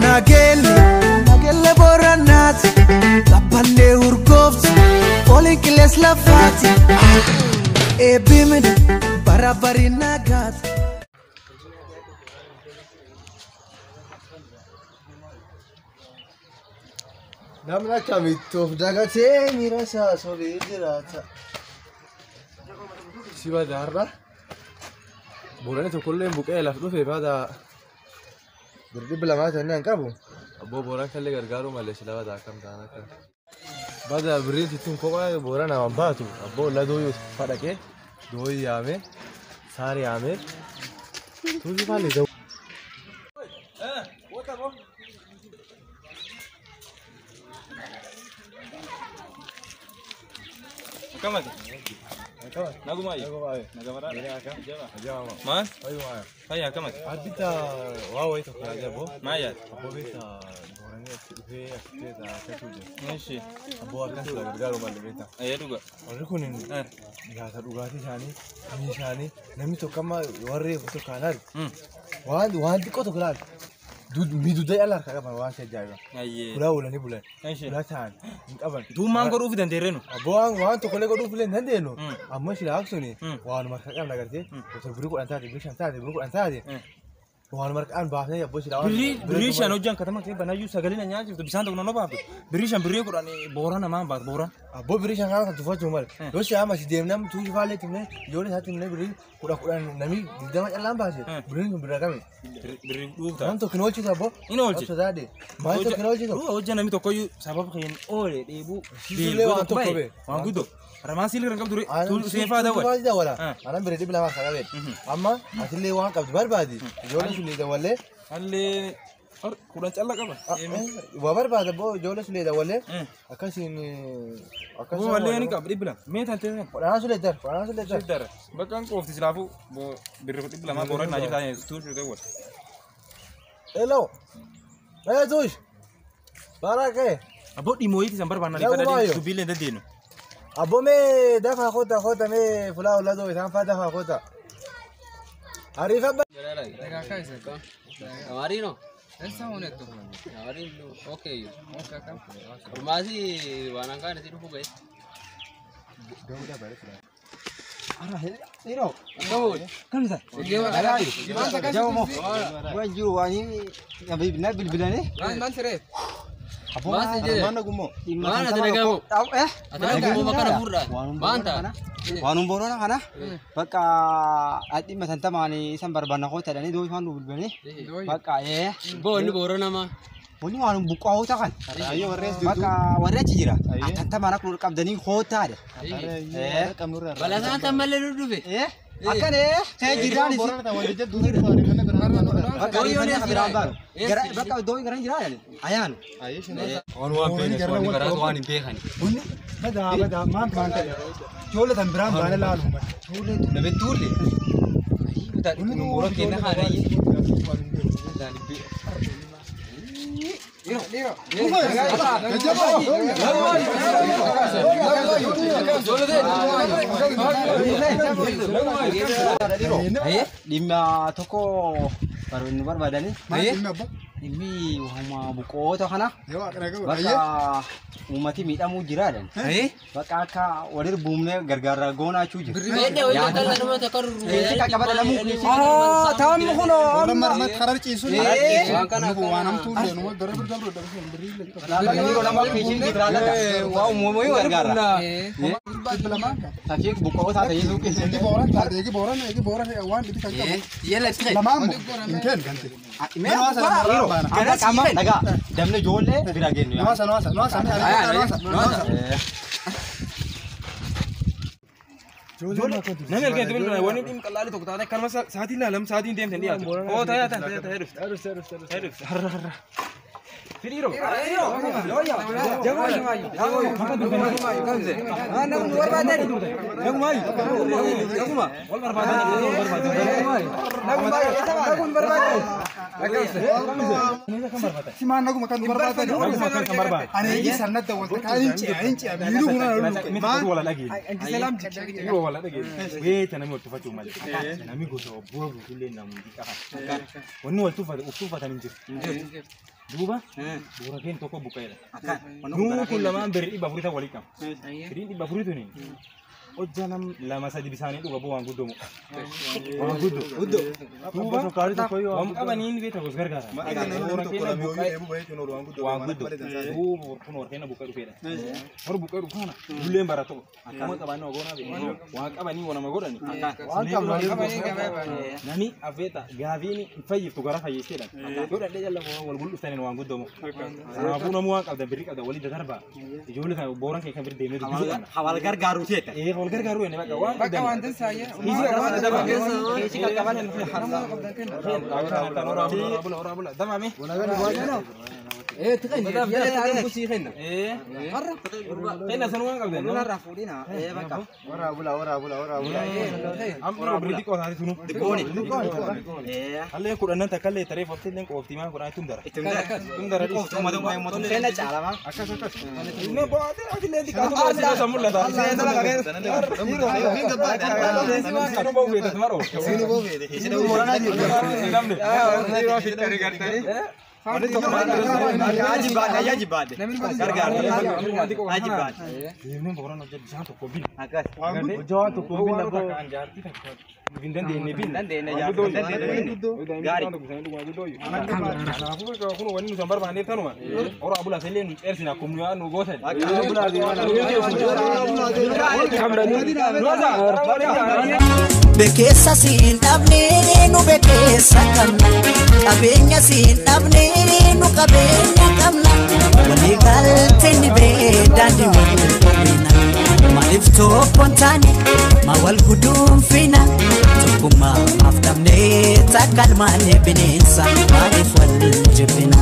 Nagelle, nagelle Booranaati, taphannee urgooftu, fooliin qillees lafaati. Eebbimni bara barii nagaati. Namni akkamitti of dagatee miira isaa sobee jiraata. Si badaarra Boorani tokkollee buqqee laf dhufe baada Birri lamaa ta'anii hin qabu. Abboo Booraan kallee gargaaruu malee sila badaa akkam ta'an akka. Baada birriin sittiin kophaa Booraan namaan baatu abboo ollaa dooyyoo fadhaqee dooyyi yaamee saari yaamee tuuti faallee ta'u. Akkamati? Nagumaayi? Maal? Fayyaa akkamati? Addita waa wayii tokko yaada abboo. Maal yaada? Abboo beektaa Booranii achi dhufee achi ta'e akkasuu jira. Eshi. Abboo akkas sila gargaaruu malee beektaa. Ee dhuga. Warri kun nyaata dhugaatii isaanii, mi'i isaanii namni tokko amma warri tokko kan argu waan waan xiqqoo tokko laal. Miidhagina dhala harkaa qaban waan si ajaa'iba. Ayyee. Ulaa oolanii bulan. Eshi. Ulaa ta'an hin qaban. Duub maan godhuuf dandeerreenu? Abboo waan waan tokkollee godhuuf illee hin dandeenyu. Ammoo sila suni waanuma harkaa qabna agartee. Osoo birrii 10 taate birrii 5 taate birrii 10 taate. Waanuma harkaan baafnee abboo sila waan. Birrii 5 hojjan katama kee banaayyuu sagalee na nyaachiftu bishaan tokko nan obaaftu. Birrii 5 birrii 10 Booraan namaan baatu Booraan. Abboo birrii 5 kana kan tuffachuu malee. Yoo si amma si deemnee tuushi faallee timnee ijoollee isaatti timnee birrii 10 10 namni 20 callaan baase birriin sun birraa kami. Birrii dhuufta. Nam tokko hin oolchitu abboo. Hin oolchi. Sodaadhe. Maal tokko hin oolchitu? Hojja namni tokkoyyuu sababa keen oole dheebuu. Siisuullee waan tokko bee. Waan guddoo. Ramaan siilii kan qabdu seenfaa dawwal. Tuushi dawwala. Anaan birrii 200 kan qabeen. Amma atillee waan qabdu barbaadi. Ijoollee sulee dawwallee. Hallee 10 calla qaba. Waa barbaada abboo ijoollee sulee dawwallee. Akkasiin akkas. Boo wallee ni qaba 200. Mee tantee sana. Kudhanaa sulee dar. Kudhanaa sulee dar. Dara. Bakka hin qoofti silaafuu birrii 200 Booraan naa jirtaa tuushi dawwal. Hello. Eh tuush. Barakee. Abboo dhimooyiiti san barbaannaa dhiibbaa dubbiillee hin dandeenyu. Abboo mee dafaa kota kota mee fulaa ollaa doo isaan faa dafaa kota. Ariifa. Marino. Marino. Okay. Ormaasi waan hanqaan itti dhufu ga'e. Waan jiru waan na bilbilanii. Maal siree? Abboo Maal jedhe? Maal ati nagamu? Ati nagamu bakka na fuudhaa. Maal ta'a? Waanuma Boorana kana bakka dhimma santamaan isan barbaanna koo ta'anii dooyi isaan nu bilbilanii bakka Boo inni Boorana maa? Wanni waan buqqaa kan bakka warri achi jira atantamaan akka qabdanii hootaadha. Balasaan tan malee nu dhufe. Akkane kee jiraan isi. Bakka biraan baanu. Bakka dooyi garan jiraa ayaan. Waan waan beekani waan baraatu waan hin beekani. Badaa badaa maal maal ta'e. Ijoollee tan biraan baane laalu. Namni tuulle. Boora kenna haadha. Dhimma tokko nu barbaadanii. Dhimmi waanuma buqqoota kana bakka uummati miidhamuu jiraadhan. Bakka akka walir buumnee gargaarra goonaachuu jira. Taa'amni kun Waa uumamuu gargaara. Tafii buqqoota ta'ee suuqii. Dhagaa damne ijoollee bira geenyu. Namni arginu bilbila wanni dhimma qal'aalii tokko taate akkanuma sa'aatiin laalam sa'aatiin deemte dhiyaatu. Oo ta'ee ta'ee ta'ee dhufte. Ta'ee dhufte. Harra harra. Firiiroo. Si maan naguma kan nu barbaadani. Ani eegi sanadda walta kaan hinci miiluu huna lolu. Maan wala dhagee. Yoo wala dhagee. Weeta namni wal tuffachuu malee. Namni gosa bu'aa guutuullee namni qaba. Wanni wal tuffatan hin jiru. Duuba bu'uura keenya tokko buqqa'eedha. Nuu kun lamaan birrii 400 ta'u walii qaba. Birrii 400 tuni hojja nam lama sadi bisaanii dhuga bu'aa waan guddoomu. Waan guddoo. Duuba waan qabaniin beekta gos gargaara. Bu'uura keenya buqqa'e waan guddoo. Duuba kun warra keenya buqqa'e dhufeedha. Warra buqqa'e dhufu kana dulleen bara tokko. Waan qabanii ogoonaa beeku. Waan qabanii wanama godhani. Waan qabanii nami afeeta gaafiin fayyiftu gara fayyisseedha. Yoo dhandhee jala wal gulluftaniin waan guddoomu. Kanaafuu namuu waan qabdan birrii qabdan walii dadarba. Ijoollee kana booran kee kan bira deemnee dubbisuu qabna. Wal gargaaruu teetta. Ee wal gargaaruu inni bakka waan Bakka waan tansaayya. Keeshi qaqqaban. Damame. Eh, tiqin. Yala taa'ee busii kenna. Ee. Kenna sanuu waan qabdan. Nurraa fuudhina. Ee bakka. Wara bula wara bula wara bula. Amma birrii xiqqoo taate tunu. Xiqqooni. Ee. Hallee kudhannan takka illee taree foftee qooftii maan kudhan ittum dara. Ittum dara. Ittum dara dhiis. Mootum kenna caalama. Akkas akkas. Inni bohaatee ati illee xiqqaatu baasii isa mul'ata. Sinu ba'u feete maroo. Sinu ba'u feete. Sinu namni. Ajibaadhe ajibaadhe. Gargaara. Ajibaadhe. Deemnee booraan hojjetu bishaan tokko bin. Akkas. Hojjaa tokko bin lafa kan jaartii takka. Hin dandeenye bin. Dandeenye jaartii dandeenye bin. Gaarii. Kanaafuu kun wanni nuti barbaanneef tanuma. Horaa bulaa illee nu ceersina akkuma nu gootan. Bekeessa siin dhabne nu bekeessa qabna. Qabeenya siin dhabne nu qabeenya qabna. Walii galtee ni beedaan wal qabna. Maaliif tokko hin taane maa wal guduunfina? Tokkummaa maaf dhabnee takka ilmaanii bineensa maaliif wal jibbina?